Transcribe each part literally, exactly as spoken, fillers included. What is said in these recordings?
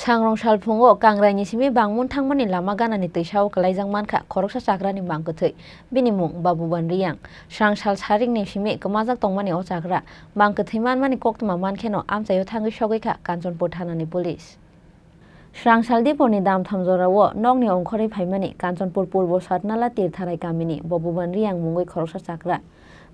Sangrong salphungo Kangraini simi bangmun thangmani lama ganani twisao kwlaijak mankha khoroksa chakrani mangkwthwi, bini mung Babuban Riyang. Srangsal saringni simi kwmajak tongmani o chakra mangkwthwi manmani koktwma mankheno amchaio thangwi sogwi kha Kanchanpur thanani police. Srangsal diporni damtham jorao nokni ongkhorwi phaimani Kanchanpur Purbo Satnala Tirtharai kamini Babuban Riyang mungwi khoroksa chakra.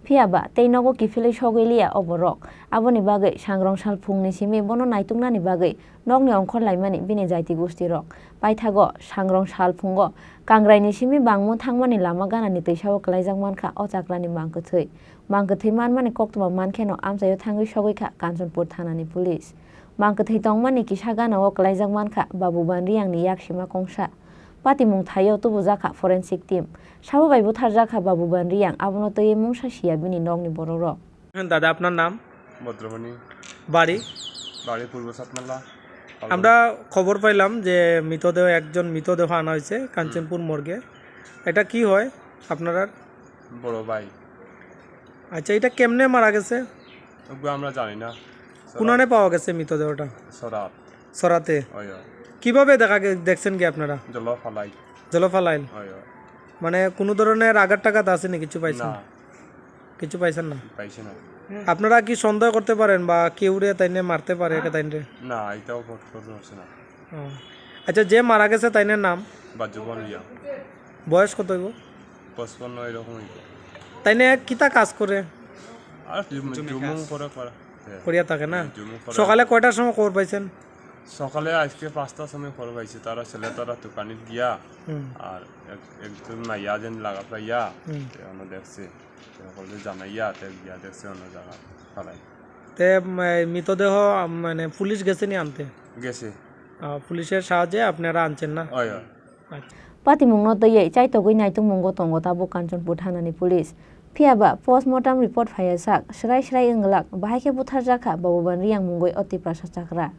Phiya ba tei nogo kiphilwi sogwi liya o borok. Aboni bagwi sangrong salphungni simi bono naituknani bagwi nokni ongkhor laimani bini jaiti gusti rok. Paithago sangrong salphungo Kangraini simi bangmun thangmani lama ganani twisao kwlaijak mankha o chakrani mangkwthwi. Mangkwthwi manmani koktwma mankheno amchaio thangwi sogwi kha Kanchanpur thanani police. Mangkwthwi tongmani kisa ganao kwlaijak mankha Babuban Riyangni yaksima kongsa. Patimung thaio tubujakha forensic team. Sabo bai butharjakha Babuban Riyang, abono twiwi mungsa siya bini nokni borokrok. দাদা, আপনার নাম? ভদ্রমণি। বাড়ি? বাড়ি পূর্ব সাতমালা। আমরা খবর পাইলাম যে মৃতদেহ, একজন মৃতদেহ আনা হয়েছে কাঞ্চনপুর মর্গে। এটা কি হয় আপনার? বড় ভাই। আচ্ছা, এটা কেমনে মারা গেছে? ওগুলো আমরা জানি না। কোনানে পাওয়া গেছে মৃতদেহটা? সরাত। সরাতে? ওই, ওই। কিভাবে দেখা গে-, দেখছেন কি আপনারা? জলফালাই। জলফালাইল? ওই, ওই। মানে কোনো ধরনের আঘাত টাঘাত আছে নি? কিছু পাইছেন? না। কিছু পাইছেন না? পাইছি না। আপনারা কি সন্দেহ করতে পারেন বা কেউরে তাইনে মারতে পারে, কে তাইনরে? না, এটাও করতে পারছে না। ও। আচ্ছা, যে মারা গেছে তাইনের নাম? বাজুবন রিয়া। বয়স কত হইব? পঁচপান্ন এরকম হইব। তাইনে কিতা কাজ করে? আর জুম-, জুমুং করে করা। হ্যাঁ। করিয়া থাকে না? হ্যাঁ, জুমুং করে। সকালে কয়টার সময় খবর পাইছেন? সকালে আজকে পাঁচটার সময় খবর পাইছি, তারা ছেলে তারা দোকানে গিয়া হুম। আর এক-, একজন মাইয়া যেন লাগা পাইয়া, হুম। তে অন্য দেখছে। তে হকলরে জানাইয়া, তে গিয়া দেখছে অন্য জায়গা ফালাই। তে, উম, এই মৃতদেহ, আম, মানে পুলিশ গেছে নি আনতে? গেছে। আহ, পুলিশের সাহায্যে আপনারা আনছেন না? ওই, ওই। আচ্ছা। Patimungno twiwi chaitogwi naitungmungo tongo tabuk Kanchanpur thanani police. Phiya ba postmortem report phaiya sak srai srai wnglak bahai khe butharjakha Babuban Riyang mungwi o Tiprasa chakra.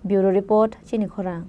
Bureau report, Chini Khorang.